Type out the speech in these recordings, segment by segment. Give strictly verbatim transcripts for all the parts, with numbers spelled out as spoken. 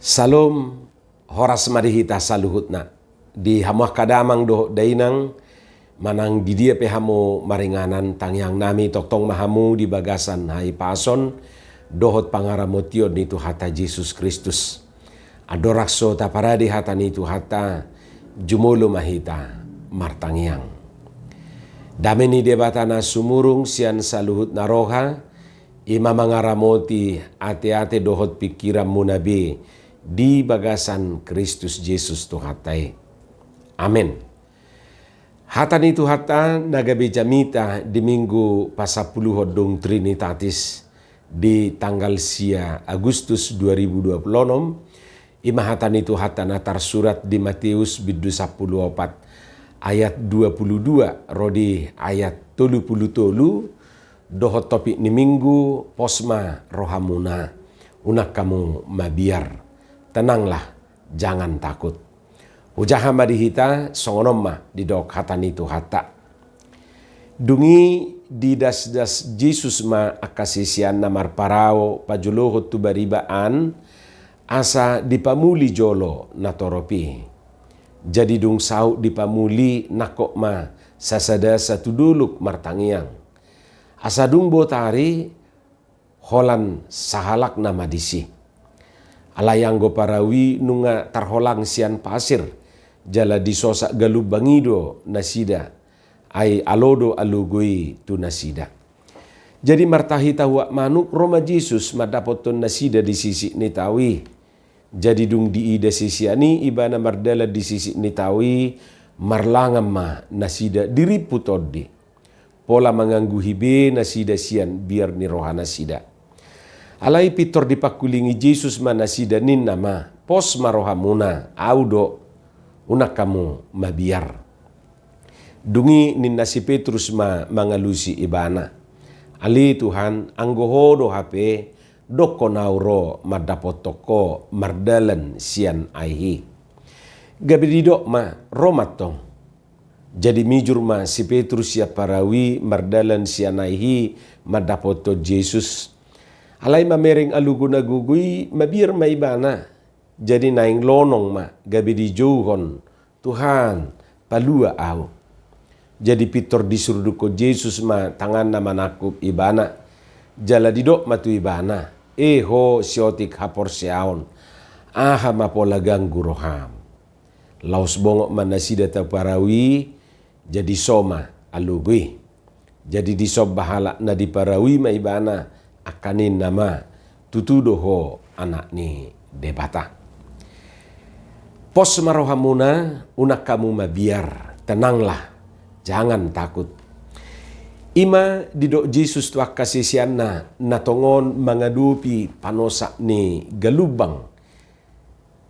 Salom, horas ma di hita saluhutna. Di hamu angka damang dohot dainang, manang di dia pe hamu maringanan, tangiang nami tongtong ma hamu di bagasan hahipason dohot pangaramotion ni Tuhanta Jesus Kristus. Andorang so taparade hata ni Tuhanta, jumolo ma hita martangiang. Dame ni Debata na sumurung sian saluhutna roha, i ma mangaramoti ateate dohot pingkiranmuna be di bagasan Kristus Jesus Tuhanta i. Amen. Hata ni Tuhanta na gabe jamita di Minggu pasampuluhon dung Trinitatis di tanggal sia Agustus dua ribu dua puluh onom, i ma hata ni Tuhanta na tarsurat di Mateus bindu sampulu opat ayat dua puluh dua ro di ayat tolu puluh tolu, dohot topik ni Minggu, pos ma rohamuna, unang hamu mabiar, tenanglah, jangan takut. Hujaha ma di hita, songon on ma didok hata ni Tuhanta. Dung i didasdas Jesus ma angka siseanna marparau pajolohon tu bariba an, asa dipamuli jolo natorop i. Jadi dung saut dipamuli, nangkok ma sasadasa tu dolok martangiang. Asa dung botari, holan sahalakna ma disi. Alai anggo parau i nunga tarholang sian pasir, jala disosak galumbang i do nasida, ai alo do alogo i tu nasida. Jadi martahi tahuak manuk ro ma Jesus mandapothon nasida di sisik ni tao i. Jadi dung diida sisean i ibana mardalan di sisik ni tao i, marlangan ma nasida dirimpu tondi. Pola mangangguhi be nasida sian biar ni rohanasida. Alai pintor dipangkulingi Jesus ma nasida, ninna ma, pos ma rohamuna, au do, unang hamu mabiar. Dung i ninna si Petrus ma mangalusi ibana, ale Tuhan, anggo ho do hape, dokkon au ro mandapothon ho mardalan sian aek i. Gabe didok ma, ro ma antong. Jadi mijur ma si Petrus sian parau i mardalan sian aek i mandapothon Jesus. Alai mamereng alogo na gogo i mabiar ma ibana. Jadi naeng lonong ma gabe dijouhon, Tuhan, palua au. Jadi pintor disurdukhon Jesus ma tanganna manangkup ibana. Jala didok ma tu ibana, e ho siotik haporseaon, aha ma pola ganggu roham. Laos bongot ma nasida tu parau i, jadi so ma alogo i. Jadi disomba halak na di parau i ma ibana, angka ninna ma, tutu do ho Anak ni Debata. Pos ma rohamuna, unang hamu mabiar, tenanglah, jangan takut. I ma didok Jesus tu angka siseanna na tongon mangadopi panosak ni galumbang,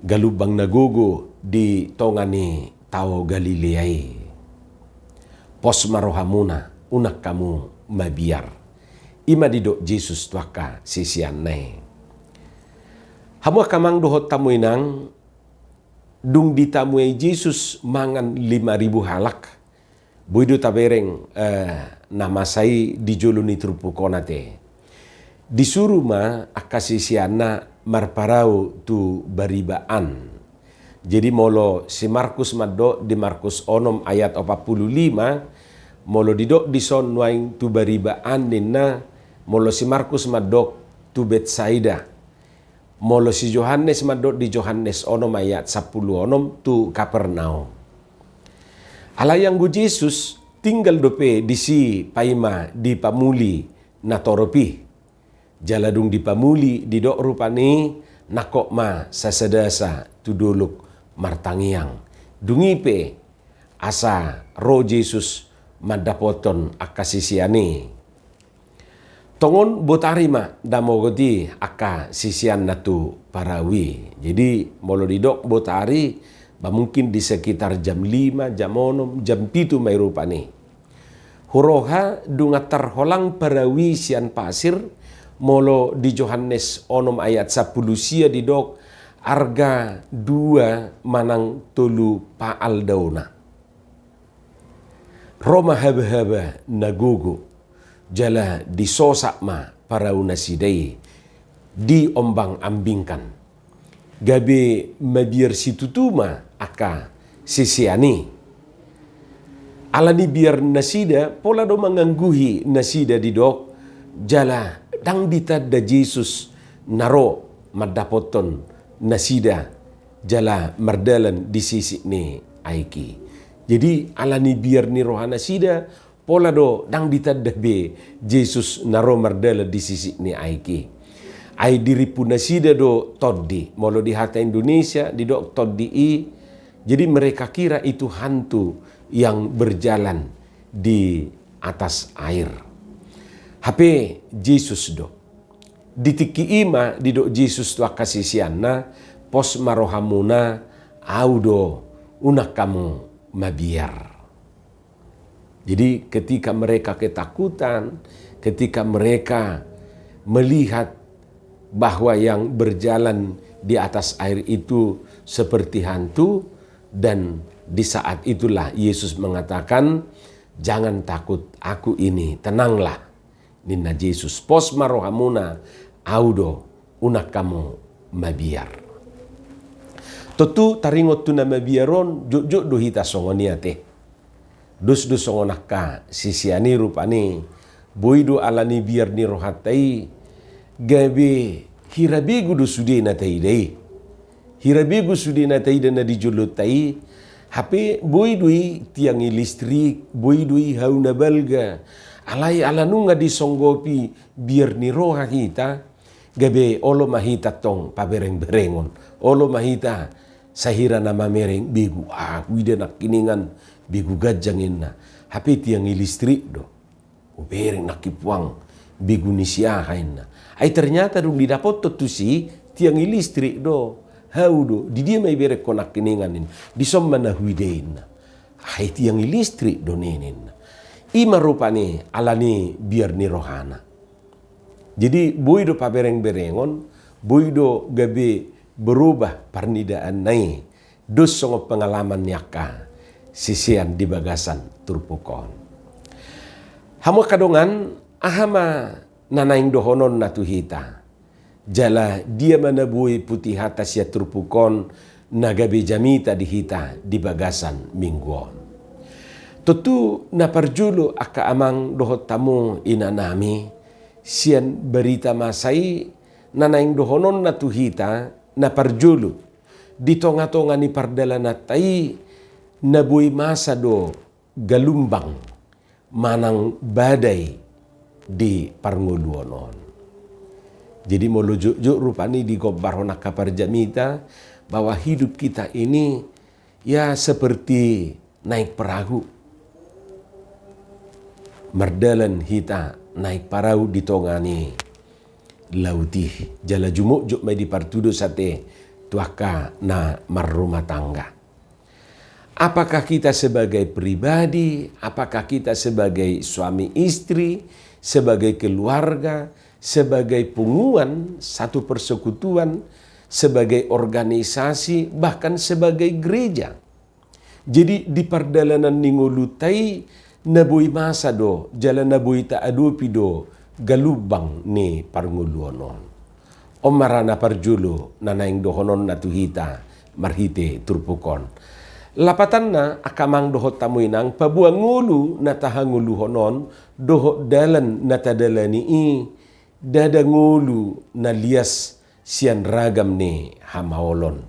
galumbang na gogo di tonga ni tao Galilea i. Pos ma rohamuna, unang hamu mabiar. I ma didok Jesus tu angka siseanna i. Hamu angka amang dohot hamu inang, dung ditamuai Jesus mangan lima ribu halak, boi do tabereng, eh, na masa i di jolo ni turpuk on ate. Disuru ma angka siseanna marparau tu bariba an. Jadi molo si Markus mandok di Markus onom ayat opat puluh lima, molo didok dison nuaeng tu bariba an ninna, molo si Markus mandok tu Betsaida. Molo si Johannes mandok di Johannes onom ayat sampulu onom tu Kapernaum. Alai anggo Jesus tinggal dope disi paima dipamuli natorop i. Jala dung dipamuli didok rupani, nangkok ma sasadasa tu dolok martangiang. Dung i pe asa ro Jesus mandapothon angka sisean i. Tongon botari ma damogot i angka siseanna tu parau i. Jadi molo didok botari, ba mungkin di sekitar jam lima, jam onom, jam pitu ma i rupani. Huroha dung tarholang parau i sian pasir, molo di Johannes onom ayat sampulu sia didok, arga dua manang tolu paal daona. Ro ma habahaba na gogo, jala disosak ma paraunasida i, diombang-ambingkan. Gabe mabiar situtu ma angka sisean i. Alani biar nasida, pola do mangangguhi nasida didok, jala ndang ditanda Jesus na ro mandapothon nasida jala mardalan di sisik ni aek i. Jadi, alani biar ni roha nasida, pola do ndang ditanda be Jesus na ro mardalan di sisik ni aek i. Ai dirimpu nasida do tondi, molo di hata Indonesia didok tondi i. Jadi, mereka kira itu hantu yang berjalan di atas air. Hape Jesus do. Di tingki i ma didok Jesus tu angka siseanna, pos ma rohamuna, Au do, unang hamu mabiar. Jadi, ketika mereka ketakutan, ketika mereka melihat bahwa yang berjalan di atas air itu seperti hantu, dan di saat itulah Yesus mengatakan, "Jangan takut, Aku ini, tenanglah," ninna Jesus. "Pos ma rohamuna, Au do, unang hamu mabiar." Tontu taringot tu na mabiar on, jotjot do hita songon i ate. Dos do songon angka sisean i rupani, boi do alani biar ni rohanta i, gabe hira begu do sude na taida i. Hira begu sude na taida na di jolonta i, hape boi do i tiang ni listrik, boi do i hau na balga. Alai ala nunga disonggopi biar ni roha hita, gabe olo ma hita tong paberengberengon. Olo ma hita sahira na mamereng begu, ah, huida nangkiningan begu ganjang inna. Hape tiang ni listrik do. Hubereng nangkin puang begu ni si aha inna. Ai ternyata dung didapothon tusi tiang ni listrik do. Hau do, di dia ma iberengkon nangkiningan inna. Dison ma na huida inna. Ai tiang ni listrik do ninna. I ma rupani alani biar ni rohana. Jadi, boi do paberengberengon, boi do gabe berubah parnidaanna i, dos songon pengalaman ni angka sisean di bagasan turpuk on. Hamu angka dongan, aha ma na naeng dohononna tu hita? Jala dia ma na boi putihata sian turpuk on na gabe jamita di hita di bagasan minggu on? Tontu na parjolo angka amang dohot hamu inanami, sian barita masa i na naeng dohononna tu hita, na parjolo, di tongatonga ni pardalananta i na boi masa do galumbang manang badai di parngoluon on. Jadi molo jotjot rupani digombarhon angka parjamita bahwa hidup kita ini ya seperti naik perahu. Mardalan hita naik perahu di tonga ni laut i. Jala jumotjot ma i di partudos ate tu angka na marrumah tangga. Apakah kita sebagai pribadi, apakah kita sebagai suami istri, sebagai keluarga, sebagai punguan satu persekutuan, sebagai organisasi, bahkan sebagai gereja? Jadi, di pardalanan ni ngolunta i na boi masa do, jala na boi taadopi do galumbang ni parngoluon on. On ma ra na parjolo na naeng dohononna tu hita marhite turpuk on. Lapatanna, angka amang dohot hamu inang, paboa ngolu na tahangoluhon on dohot dalan na tadalani i, ndada ngolu na lias sian ragam ni hamaolon.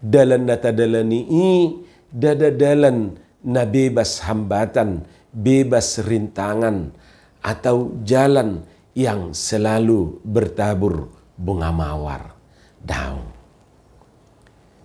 Dalan na tadalani i ndada dalan na bebas hambatan, bebas rintangan, atau jalan yang selalu bertabur bunga mawar. Daong.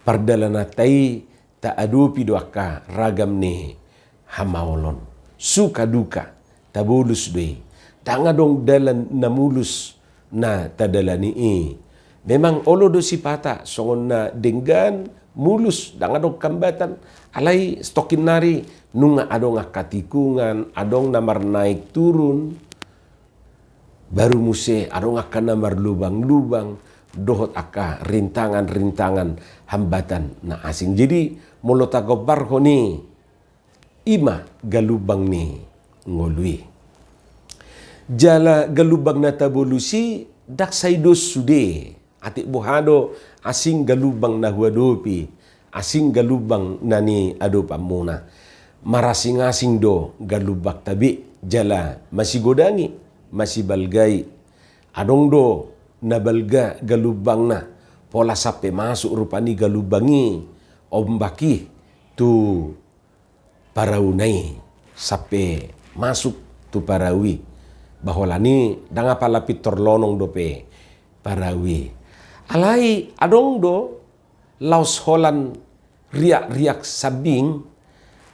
Pardalananta i taadopi do angka ragam ni hamaolon. Suka duka, tabolus do i. Ndang adong dalan na mulus na tadalani i. Memang olo do sipata songon na denggan, mulus, ndang adong hambatan. Alai satongkin nari nunga adong angka tikungan, adong na marnaik turun. Baru muse adong angka na marlubang-lubang, dohot angka rintangan-rintangan, hambatan na asing. Jadi, molo tagombarhon i, i ma galumbang ni ngolu i. Jala galumbang na tabolus i ndang sai dos sude. Atik boha do asing galumbang na huadopi, asing galumbang na niadopanmuna. Marasing-asing do galumbangta be jala masigodang i, masibalga i. Adong do na balga galumbangna, pola sampe masuk rupani galumbang i, ombak i tu parauna i, sampe masuk tu parau i. Ba holan i ndang apala pintor lonong dope parau i. Alai adong do laos holan riak-riak sambing,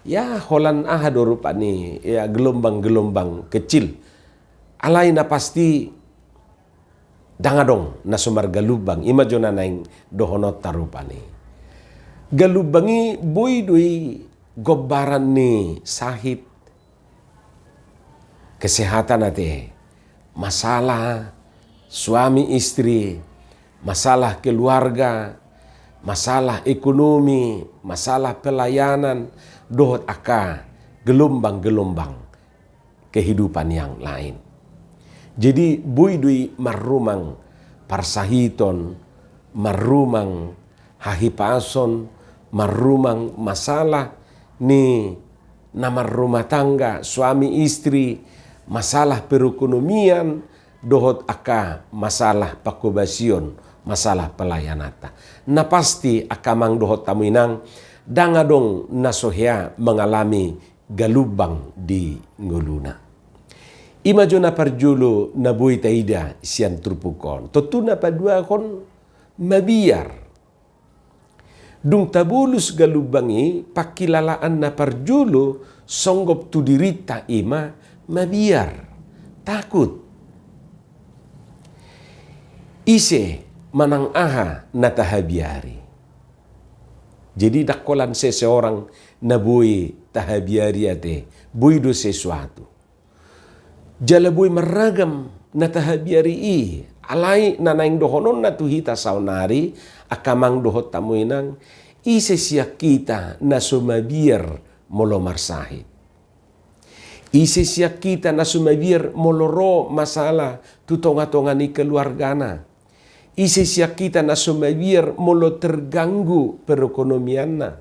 ya, holan aha do rupani, ya, gelombang-gelombang kecil. Alai na pasti ndang adong na so margalumbang, i ma jo na naeng dohononta rupani. Galumbang i boi do i gombaran ni sahit, kesehatan ate, masalah suami istri, masalah keluarga, masalah ekonomi, masalah pelayanan, dohot angka gelombang-gelombang kehidupan yang lain. Jadi boi do i marrumang parsahiton, marrumang hahipason, marrumang masalah ni na marrumah tangga, suami istri, masalah perekonomian, dohot angka masalah pangkobasion, masalah pelayananta. Na pasti angka amang dohot hamu inang, ndang adong na so hea mengalami galumbang di ngoluna. I ma jo na parjolo na boi taida sian turpuk on. Tontu na paduahon mabiar. Dung tabolus galumbang i, pangkilalaan na parjolo songgop tu dirinta i ma mabiar, takut. Ise manang aha na tahabiari. Jadi ndang holan seseorang na boi tahabiari ate, boi do sesuatu. Jala boi marragam na tahabiari i, alai na naeng dohononna tu hita saonari, angka amang dohot hamu inang, ise sian hita na so mabiar molo marsahit. Ise sian hita na so mabiar molo ro masalah tu tonga-tonga ni keluargana. Ise sian hita na so mabiar molo terganggu perekonomianna.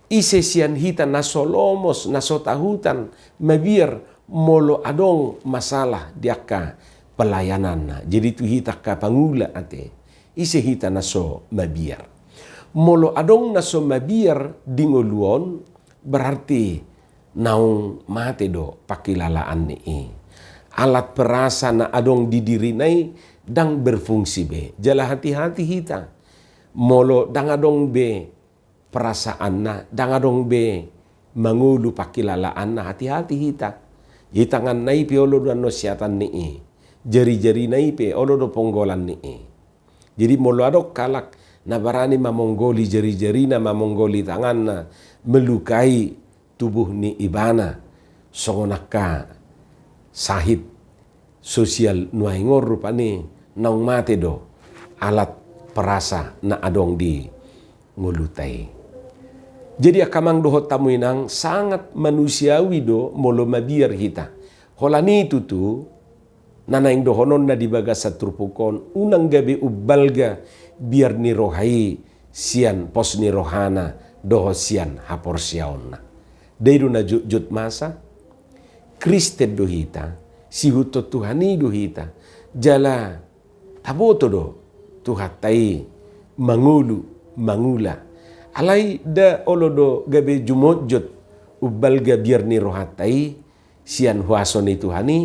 Ise sian hita na so lomos, na so tahutan, mabiar molo adong masalah di angka pelayananna. Jadi tu hita angka pangula ate, ise hita na so mabiar. Molo adong na so mabiar di ngolu on, berarti naung mate do pangkilalaanna i. Alat perasa na adong di dirina i ndang berfungsi be. Jala hati-hati hita. Molo ndang adong be perasaanna, ndang adong be mangolu pangkilalaanna, hati-hati hita. Jadi tanganna i pe olo do annon siatanna i. Jari-jarina i pe olo do ponggolanna i. Jadi molo adong halak na barani mamonggoli jari-jarina, mamonggoli tanganna, melukai tubuh ni ibana, songon angka sahit sosial nuaeng on, rupani naung mate do alat perasa na adong di ngoluta i. Jadi angka amang dohot hamu inang, sangat manusiawi do molo mabiar hita. Holan i tutu, na naeng dohononna di bagasan turpuk on, unang gabe umbalga biar ni roha i sian pos ni rohana dohot sian haporseaonna. Ndai do na jotjot masa, Kristen do hita, sihuthon Tuhan i do hita, jala taboto do Tuhanta i mangolu, mangula. Alai nda olo do gabe jumotjot umbalga biar ni rohanta i sian huaso ni Tuhan i.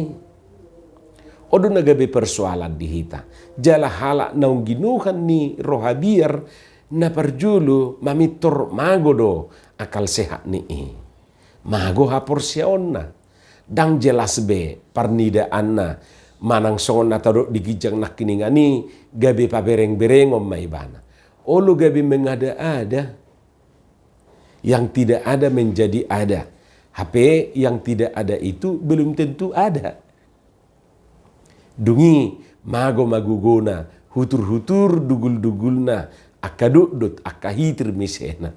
On do na gabe persoalan di hita. Jala halak naung ginuhan ni roha biar, na parjolo mamintor mago do akal sehatna i. Mago haporseaonna. Ndang jelas be parnidaanna, manang songon na tadok di ginjang nangkiningan i, gabe pabereng-berengon ma ibana. Olo gabe mengada-ada. Yang tidak ada menjadi ada. Hape yang tidak ada itu belum tentu ada. Dung i mago ma gogona, hutur-hutur dugul-dugulna, angka dotdot, angka hitir misena.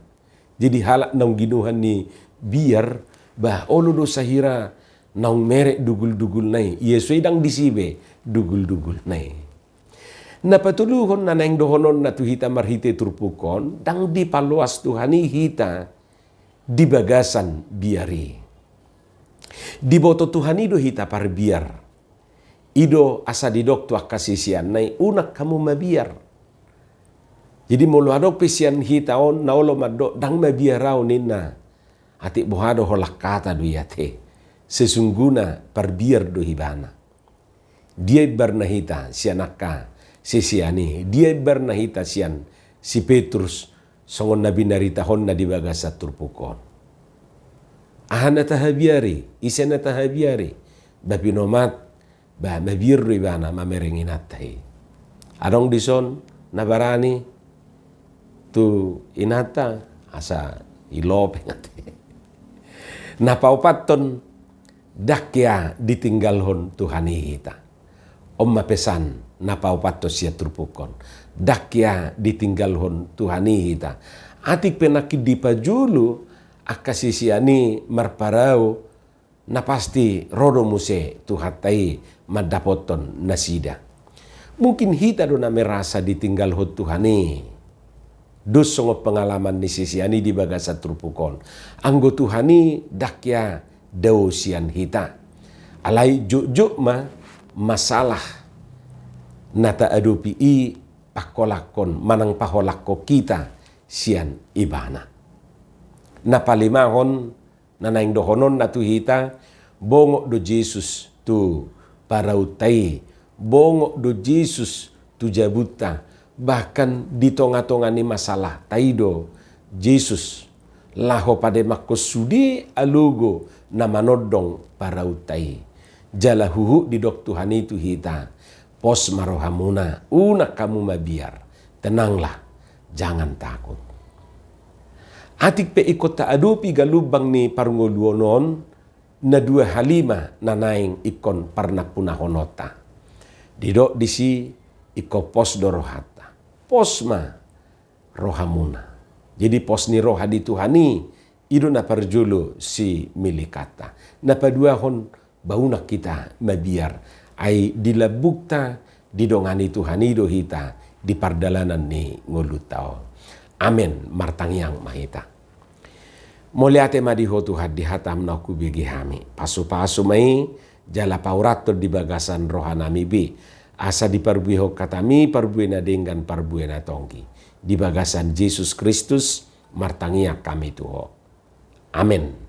Jadi halak naung ginuhan ni biar, bah, olo do sahira naung merek dugul-dugulna i, ia so i ndang disi be dugul-dugulna i. Na patoluhon na naeng dohononna tu hita marhite turpuk on, ndang dipaloas Tuhan i hita di bagasan biar i. Diboto Tuhan i do hita parbiar. I do asa didok tu angka siseanna i, unang hamu mabiar. Jadi molo adong pe sian hita on na olo mandok ndang mabiar ahu ninna, atik boha do holan hata do i ate. Sesungguhna parbiar do ibana. Dia imbarna hita sian angka sisean i, dia imbarna hita sian si Petrus, songon na binaritahonna di bagasan turpuk on. Aha na tahabiari, ise na tahabiari, ba pinomat, ba mabiar do ibana mamereng inanta i. Adong dison na barani tu inanta asa i lopeng ate. Na paopathon, ndang hea ditinggalhon Tuhan i hita. On ma pesan na paopathon sian turpuk on. Ndang hea ditinggalhon Tuhan i hita. Atik pe nangkin dipajolo angka sisean i marparau, na pasti ro do muse Tuhanta i mandapothon nasida. Mungkin hita do na merasa ditinggalhon Tuhan i. Dos songon pengalaman ni sisean i di bagasan turpuk on. Anggo Tuhan i ndang hea dao sian hita. Alai jotjot ma masalah na taadopi i pangkolakhon manang paholangkon hita sian ibana. Na palimahon, na naeng dohononna tu hita, bongot do Jesus tu paraunta i, bongot do Jesus tu jabunta, bahkan di tongatonga ni masalahta i do Jesus laho pademanghon sude alogo na manondong paraunta i. Jala huhut didok Tuhan i tu hita, pos ma rohamuna, unang hamu mabiar, tenanglah, jangan takut. Atik pe ingkon taadopi galumbang ni parngoluon on, na dua hali ma na naeng ingkon parnampunahononta. Didok disi ingkon pos do rohanta. Pos ma rohamuna. Jadi pos ni roha di Tuhan i, i do na parjolo similikanta. Na paduahon, ba unang hita mabiar. Ai di lambungta didongani Tuhan i do hita di pardalanan ni ngolunta on. Amen. Martangiang ma hita. Mauliate ma di Ho Tuhan di hataM na hubege hami. Pasupasu ma i, jala paurathon di bagasan rohanami be. Asa diparbuehon hataMi parbue na denggan, parbue na tonggi. Di bagasan Jesus Kristus martangiang hami tu Ho. Amen.